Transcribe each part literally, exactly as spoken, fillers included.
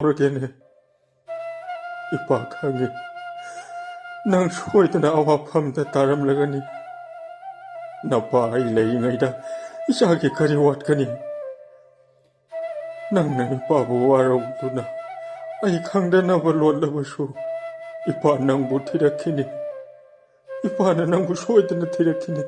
ꯇꯧꯔꯒꯦꯅꯦ? ꯏꯄꯥ, ꯈꯪꯉꯤ, ꯅꯪ ꯁꯣꯏꯗꯅ ꯑꯋꯥꯐꯝꯗ ꯇꯥꯔꯝꯂꯒꯅꯤ꯫ ꯅꯄꯥ ꯑꯩ ꯂꯩꯔꯤꯉꯩꯗ ꯏꯆꯥꯒꯤ ꯀꯔꯤ ꯋꯥꯠꯀꯅꯤ? ꯅꯪꯅ ꯏꯄꯥꯕꯨ ꯋꯥꯔꯧꯗꯨꯅ ꯑꯩ ꯈꯪꯗꯅꯕ ꯂꯣꯠꯂꯕꯁꯨ, ꯏꯄꯥ ꯅꯪꯕꯨ ꯊꯤꯔꯛꯈꯤꯅꯤ꯫ ꯏꯄꯥꯅ ꯅꯪꯕꯨ ꯁꯣꯏꯗꯅ ꯊꯤꯔꯛꯈꯤꯅꯤ꯫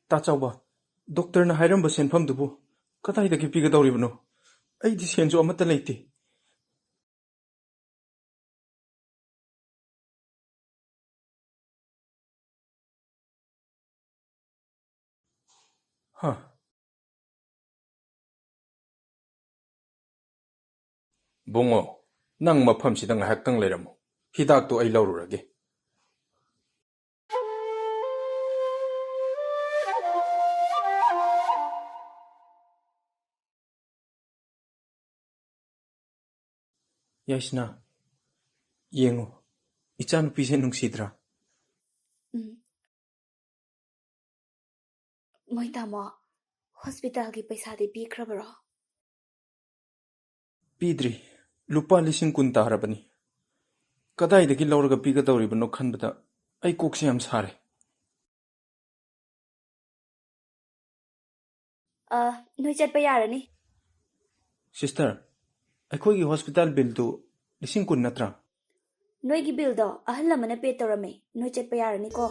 ꯇꯥ ꯆꯥꯎꯕ, ꯗꯣꯛꯇꯔꯅ ꯍꯥꯏꯔꯝꯕ ꯁꯦꯟꯐꯝꯗꯨꯕꯨ ꯀꯗꯥꯏꯗꯒꯤ ꯄꯤꯒꯗꯧꯔꯤꯕꯅꯣ? ꯑꯩꯗꯤ ꯁꯦꯟꯁꯨ ꯑꯃꯠꯇ ꯂꯩꯇꯦ꯫ ꯍꯥ? ꯕꯨꯡꯉꯣ, ꯅꯪ ꯃꯐꯝꯁꯤꯗ ꯉꯥꯏꯍꯥꯛꯇꯪ ꯂꯩꯔꯝꯃꯨ꯫ ꯍꯤꯗꯥꯛꯇꯨ ꯑꯩ ꯂꯧꯔꯨꯔꯒꯦ꯫ ꯌꯥꯏꯁꯅꯥ, ꯌꯦꯡꯉꯨ, ꯏꯆꯥꯅꯨꯄꯤꯁꯦ ꯅꯨꯡꯁꯤꯗ꯭ꯔꯥ? ꯎꯝ꯫ ꯃꯣꯏ ꯇꯥꯃꯣ, ꯍꯣꯁꯄꯤꯇꯥꯜꯒꯤ ꯄꯩꯁꯥꯗꯤ ꯄꯤꯈ꯭ꯔꯕꯔꯣ? ꯄꯤꯗ꯭ꯔꯤ꯫ ꯂꯨꯄꯥ ꯂꯤꯁꯤꯡ ꯀꯨꯟ ꯇꯥꯔꯕꯅꯤ꯫ ꯀꯗꯥꯏꯗꯒꯤ ꯂꯧꯔꯒ ꯄꯤꯒꯗꯧꯔꯤꯕꯅꯣ ꯈꯟꯕꯗ ꯑꯩ ꯀꯣꯛꯁꯦ ꯌꯥꯝ ꯁꯥꯔꯦ꯫ ꯑ, ꯅꯣꯏ ꯆꯠꯄ ꯌꯥꯔꯅꯤ꯫ ꯁꯤꯁꯇꯔ, ꯑꯩꯈꯣꯏꯒꯤ ꯍꯣꯁꯄꯤꯇꯥꯜ ꯕꯤꯜꯗꯨ ꯂꯤꯁꯤꯡ ꯀꯨꯟ ꯅꯠꯇ꯭ꯔꯥ? ꯅꯣꯏꯒꯤ ꯕꯤꯜꯗꯣ ꯑꯍꯜ ꯑꯃꯅ ꯄꯦ ꯇꯧꯔꯝꯃꯦ꯫ ꯅꯣꯏ ꯆꯠꯄ ꯌꯥꯔꯅꯤꯀꯣ꯫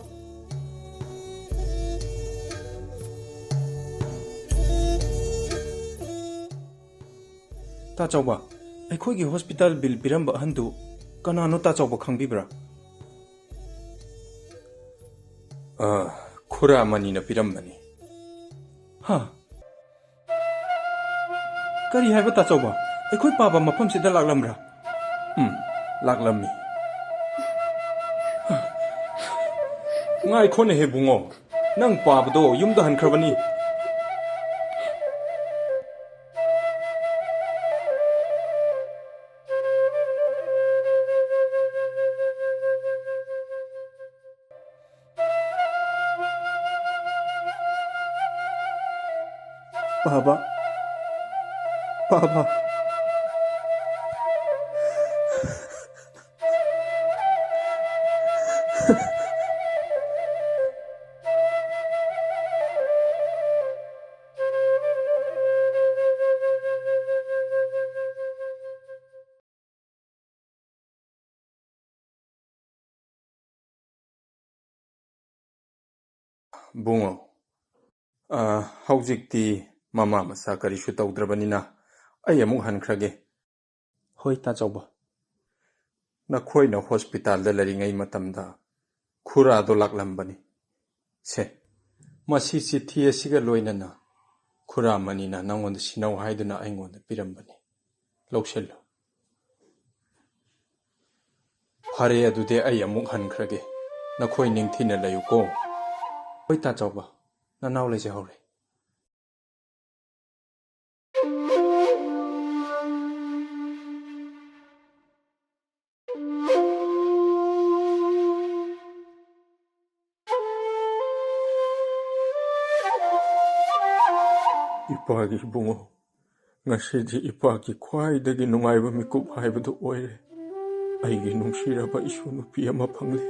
ꯇꯥ ꯆꯥꯎꯕ, ꯑꯩꯈꯣꯏꯒꯤ ꯍꯣꯁꯄꯤꯇꯥꯜ ꯕꯤꯜ ꯄꯤꯔꯝꯕ ꯑꯍꯟꯗꯨ ꯀꯅꯥꯅꯣ, ꯇꯥ ꯆꯥꯎꯕ ꯈꯪꯕꯤꯕ꯭ꯔꯥ? ꯑ, ꯈꯨꯔꯥ ꯃꯅꯤꯅ ꯄꯤꯔꯝꯕꯅꯤ꯫ ꯍꯥ? ꯀꯔꯤ ꯍꯥꯏꯕ, ꯇꯥ ꯆꯥꯎꯕ? ꯑꯩꯈꯣꯏ ꯄꯥꯕ ꯃꯐꯝꯁꯤꯗ ꯂꯥꯛꯂꯝꯕ꯭ꯔꯥ? ꯎꯝ, ꯂꯥꯛꯂꯝꯃꯤ꯫ ꯉꯥꯏꯈꯣꯅꯦꯍꯦ ꯕꯨꯡꯉꯣ, ꯅꯪ ꯄꯥꯕꯗꯣ ꯌꯨꯝꯗ ꯍꯟꯈ꯭ꯔꯕꯅꯤ꯫ ꯄꯥꯕ, ꯄꯥꯕ꯫ ꯕꯨꯡꯉꯣ, ꯑ, ꯍꯧꯖꯤꯛꯇꯤ ꯃꯃꯥ ꯃꯆꯥ ꯀꯔꯤꯁꯨ ꯇꯧꯗ꯭ꯔꯕꯅꯤꯅ ꯑꯩ ꯑꯃꯨꯛ ꯍꯟꯈ꯭ꯔꯒꯦ꯫ ꯍꯣꯏ, ꯇꯥ ꯆꯥꯎꯕ꯫ ꯅꯈꯣꯏꯅ ꯍꯣꯁꯄꯤꯇꯥꯜꯗ ꯂꯩꯔꯤꯉꯩ ꯃꯇꯝꯗ ꯈꯨꯔꯥꯗꯣ ꯂꯥꯛꯂꯝꯕꯅꯤ꯫ ꯁꯦ, ꯃꯁꯤ ꯆꯤꯊꯤ ꯑꯁꯤꯒ ꯂꯣꯏꯅꯅ ꯈꯨꯔꯥ ꯃꯅꯤꯅ ꯅꯪꯉꯣꯟꯗ ꯁꯤꯟꯅꯧ ꯍꯥꯏꯗꯨꯅ ꯑꯩꯉꯣꯟꯗ ꯄꯤꯔꯝꯕꯅꯤ꯫ ꯂꯧꯁꯤꯜꯂꯨ꯫ ꯐꯔꯦ, ꯑꯗꯨꯗꯤ ꯑꯩ ꯑꯃꯨꯛ ꯍꯟꯈ꯭ꯔꯒꯦ꯫ ꯅꯈꯣꯏ ꯅꯤꯡꯊꯤꯅ ꯂꯩꯌꯨꯀꯣ꯫ ꯍꯣꯏ, ꯇꯥ ꯆꯥꯎꯕ, ꯅꯅꯥꯎ ꯂꯩꯖꯍꯧꯔꯦ꯫ ꯏꯄꯥꯒꯤ ꯏꯕꯨꯡꯉꯣ, ꯉꯁꯤꯗꯤ ꯏꯄꯥꯒꯤ ꯈ꯭ꯋꯥꯏꯗꯒꯤ ꯅꯨꯡꯉꯥꯏꯕ ꯃꯤꯀꯨꯞ ꯍꯥꯏꯕꯗꯨ ꯑꯣꯏꯔꯦ꯫ ꯑꯩꯒꯤ ꯅꯨꯡꯁꯤꯔꯕ ꯏꯁꯨ ꯅꯨꯄꯤ ꯑꯃ ꯐꯪꯂꯦ꯫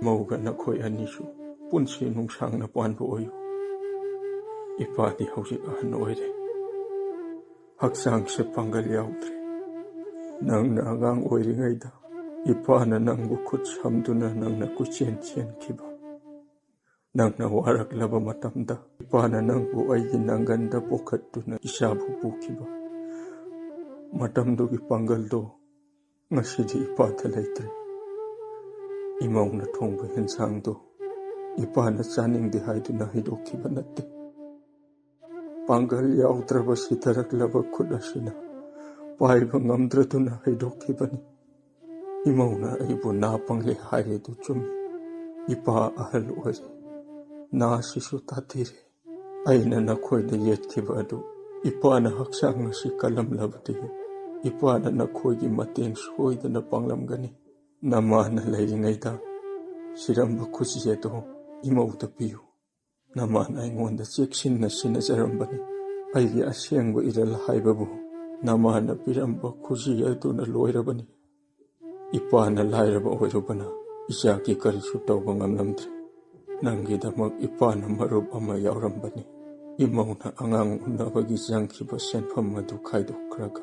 ꯃꯧꯒ ꯅꯈꯣꯏ ꯑꯅꯤꯁꯨ ꯄꯨꯟꯁꯤ ꯅꯨꯡꯁꯥꯡꯅ ꯄꯥꯟꯕ ꯑꯣꯏꯌꯨ꯫ ꯏꯄꯥꯗꯤ ꯍꯧꯖꯤꯛ ꯑꯍꯟ ꯑꯣꯏꯔꯦ꯫ ꯍꯛꯆꯥꯡꯁꯦ ꯄꯥꯡꯒꯜ ꯌꯥꯎꯗ꯭ꯔꯦ꯫ ꯅꯪꯅ ꯑꯉꯥꯡ ꯑꯣꯏꯔꯤꯉꯩꯗ ꯏꯄꯥꯅ ꯅꯪꯕꯨ ꯈꯨꯠ ꯁꯝꯗꯨꯅ ꯅꯪꯅ ꯀꯣꯏꯆꯦꯟ ꯆꯦꯟꯈꯤꯕ, ꯅꯪꯅ ꯋꯥꯔꯛꯂꯕ ꯃꯇꯝꯗ ꯏꯄꯥꯅ ꯅꯪꯕꯨ ꯑꯩꯒꯤ ꯅꯪꯒꯟꯗ ꯄꯣꯛꯈꯠꯇꯨꯅ ꯏꯆꯥꯕꯨ ꯄꯨꯈꯤꯕ, ꯃꯇꯝꯗꯨꯒꯤ ꯄꯥꯡꯒꯜꯗꯣ ꯉꯁꯤꯗꯤ ꯏꯄꯥꯗ ꯂꯩꯇ꯭ꯔꯦ꯫ ꯏꯃꯧꯅ ꯊꯣꯡꯕ ꯍꯦꯟꯁꯥꯡꯗꯣ ꯏꯄꯥꯅ ꯆꯥꯅꯤꯡꯗꯦ ꯍꯥꯏꯗꯨꯅ ꯍꯩꯗꯣꯛꯈꯤꯕ ꯅꯠꯇꯦ꯫ ꯄꯥꯡꯒꯜ ꯌꯥꯎꯗ꯭ꯔꯕ ꯁꯤꯊꯔꯛꯂꯕ ꯈꯨꯠ ꯑꯁꯤꯅ ꯄꯥꯏꯕ ꯉꯝꯗ꯭ꯔꯗꯨꯅ ꯍꯩꯗꯣꯛꯈꯤꯕꯅꯤ꯫ ꯏꯃꯧꯅ ꯑꯩꯕꯨ ꯅꯥ ꯄꯪꯂꯦ ꯍꯥꯏꯔꯦꯗꯨ ꯆꯨꯝꯃꯤ꯫ ꯏꯄꯥ ꯑꯍꯜ ꯑꯣꯏꯔꯦ, ꯅꯥꯁꯤꯁꯨ ꯇꯥꯊꯤꯔꯦ꯫ ꯑꯩꯅ ꯅꯈꯣꯏꯗ ꯌꯦꯠꯈꯤꯕ ꯑꯗꯨ ꯏꯄꯥꯅ ꯍꯛꯆꯥꯡ ꯑꯁꯤ ꯀꯜꯂꯝꯂꯕꯗꯤ ꯏꯄꯥꯅ ꯅꯈꯣꯏꯒꯤ ꯃꯇꯦꯡ ꯁꯣꯏꯗꯅ ꯄꯥꯡꯂꯝꯒꯅꯤ꯫ ꯅꯃꯥꯅ ꯂꯩꯔꯤꯉꯩꯗ ꯁꯤꯔꯝꯕ ꯈꯨꯖꯤ ꯑꯗꯨ ꯏꯃꯧꯗ ꯄꯤꯌꯨ꯫ ꯅꯃꯥꯅ ꯑꯩꯉꯣꯟꯗ ꯆꯦꯛꯁꯤꯟꯅ ꯁꯤꯟꯅꯖꯔꯝꯕꯅꯤ꯫ ꯑꯩꯒꯤ ꯑꯁꯦꯡꯕ ꯏꯔꯜ ꯍꯥꯏꯕꯕꯨ ꯅꯃꯥꯅ ꯄꯤꯔꯝꯕ ꯈꯨꯖꯤ ꯑꯗꯨꯅ ꯂꯣꯏꯔꯕꯅꯤ꯫ ꯏꯄꯥꯅ ꯂꯥꯏꯔꯕ ꯑꯣꯏꯔꯨꯕꯅ ꯏꯆꯥꯒꯤ ꯀꯔꯤꯁꯨ ꯇꯧꯕ ꯉꯝꯂꯝꯗ꯭ꯔꯦ꯫ ꯅꯪꯒꯤꯗꯃꯛ ꯏꯄꯥꯅ ꯃꯔꯨꯞ ꯑꯃ ꯌꯥꯎꯔꯝꯕꯅꯤ꯫ ꯏꯃꯧꯅ ꯑꯉꯥꯡ ꯎꯅꯕꯒꯤ ꯆꯪꯈꯤꯕ ꯁꯦꯟꯐꯝ ꯑꯗꯨ ꯈꯥꯏꯗꯣꯛꯈ꯭ꯔꯒ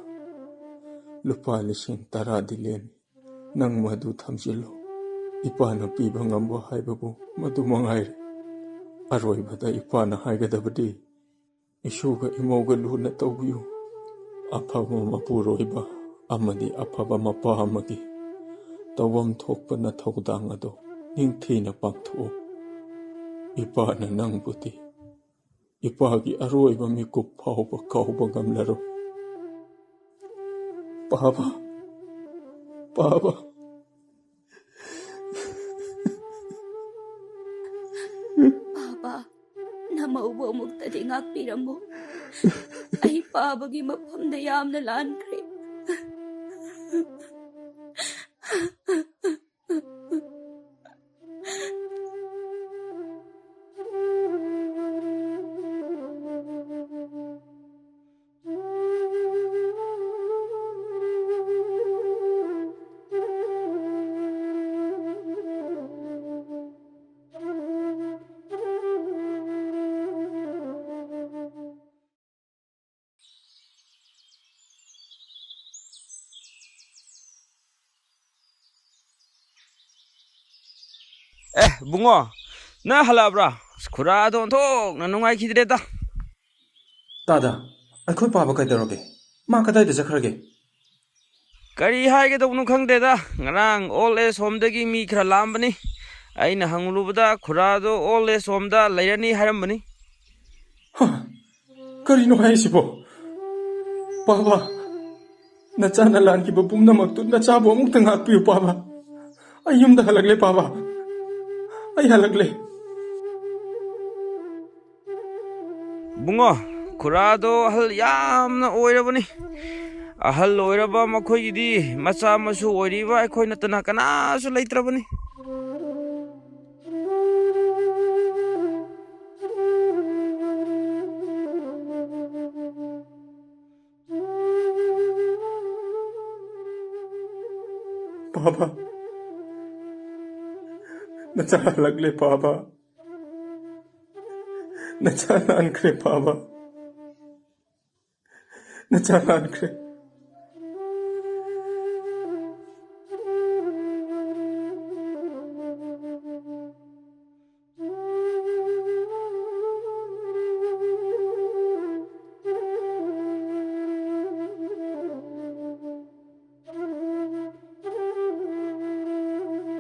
ꯂꯨꯄꯥ ꯂꯤꯁꯤꯡ ꯇꯔꯥꯗꯤ ꯂꯦꯝꯃꯤ꯫ ꯅꯪ ꯃꯗꯨ ꯊꯝꯖꯤꯜꯂꯨ꯫ ꯏꯄꯥꯅ ꯄꯤꯕ ꯉꯝꯕ ꯍꯥꯏꯕꯕꯨ ꯃꯗꯨ ꯃꯉꯥꯏꯔꯦ꯫ ꯑꯔꯣꯏꯕꯗ ꯏꯄꯥꯅ ꯍꯥꯏꯒꯗꯕꯗꯤ, ꯏꯁꯨꯒ ꯏꯃꯧꯒ ꯂꯨꯅ ꯇꯧꯕꯤꯌꯨ꯫ ꯑꯐꯕ ꯃꯄꯨꯔꯣꯏꯕ ꯑꯃꯗꯤ ꯑꯐꯕ ꯃꯄꯥ ꯑꯃꯒꯤ ꯇꯧꯐꯝ ꯊꯣꯛꯄ ꯅꯊꯧꯗꯥꯡ ꯑꯗꯨ ꯅꯤꯡꯊꯤꯅ ꯄꯥꯡꯊꯣꯛꯎ꯫ ꯏꯄꯥꯅ ꯅꯪꯕꯨꯗꯤ ꯏꯄꯥꯒꯤ ꯑꯔꯣꯏꯕ ꯃꯤꯀꯨꯞ ꯐꯥꯎꯕ ꯀꯥꯎꯕ ꯉꯝꯂꯔꯣꯏ꯫ ꯄꯥꯕ, ꯄꯥꯕ꯫ ꯄꯥꯕ, ꯅꯃꯧꯕꯨ ꯑꯃꯨꯛꯇꯗꯤ ꯉꯥꯛꯄꯤꯔꯝꯃꯨ꯫ ꯑꯩ ꯄꯥꯕꯒꯤ ꯃꯐꯝꯗ ꯌꯥꯝꯅ ꯂꯥꯟꯈ꯭ꯔꯦ꯫ ꯑꯦ ꯕꯨꯡꯉꯣ, ꯅꯪ ꯍꯜꯂꯛꯑꯕ꯭ꯔꯥ? ꯑꯁ, ꯈꯨꯔꯥꯗꯣ ꯑꯣꯟꯊꯣꯛꯅ ꯅꯨꯡꯉꯥꯏꯈꯤꯗ꯭ꯔꯦꯗ꯫ ꯇꯥꯗ, ꯑꯩꯈꯣꯏ ꯄꯥꯕ ꯀꯩꯗꯧꯔꯒꯦ? ꯃꯥ ꯀꯗꯥꯏꯗ ꯆꯠꯈ꯭ꯔꯒꯦ? ꯀꯔꯤ ꯍꯥꯏꯒꯗꯧꯕꯅꯣ ꯈꯪꯗꯦꯗ꯫ ꯉꯔꯥꯡ ꯑꯣꯜ ꯑꯦꯖ ꯍꯣꯝꯗꯒꯤ ꯃꯤ ꯈꯔ ꯂꯥꯛꯑꯝꯕꯅꯤ꯫ ꯑꯩꯅ ꯍꯪꯂꯨꯕꯗ ꯈꯨꯔꯥꯗꯣ ꯑꯣꯜ ꯑꯦꯖ ꯍꯣꯝꯗ ꯂꯩꯔꯅꯤ ꯍꯥꯏꯔꯝꯕꯅꯤ꯫ ꯍ, ꯀꯔꯤꯅꯣ ꯍꯥꯏꯁꯤꯕꯣ? ꯄꯥꯕ, ꯅꯆꯥꯅ ꯂꯥꯟꯈꯤꯕ ꯄꯨꯝꯅꯃꯛꯇꯨ ꯅꯆꯥꯕꯨ ꯑꯃꯨꯛꯇ ꯉꯥꯛꯄꯤꯌꯨ ꯄꯥꯕ꯫ ꯑꯩ ꯌꯨꯝꯗ ꯍꯜꯂꯛꯂꯦ ꯄꯥꯕ꯫ ꯑꯩ ꯍꯜꯂꯛꯂꯦ꯫ ꯕꯨꯡꯉꯣ, ꯈꯨꯔꯥꯗꯣ ꯑꯍꯜ ꯌꯥꯝꯅ ꯑꯣꯏꯔꯕꯅꯤ꯫ ꯑꯍꯜ ꯑꯣꯏꯔꯕ ꯃꯈꯣꯏꯒꯤꯗꯤ ꯃꯆꯥ ꯃꯁꯨ ꯑꯣꯏꯔꯤꯕ ꯑꯩꯈꯣꯏ ꯅꯠꯇꯅ ꯀꯅꯥꯁꯨ ꯂꯩꯇ꯭ꯔꯕꯅꯤ꯫ ꯄꯥꯕ, ꯅꯆꯥ ꯍꯜꯂꯛꯂꯦ ꯄꯥꯕ꯫ ꯅꯆꯥ ꯂꯥꯟꯈ꯭ꯔꯦ ꯄꯥꯕ꯫ ꯅꯆꯥ ꯂꯥꯟꯈ꯭ꯔꯦ꯫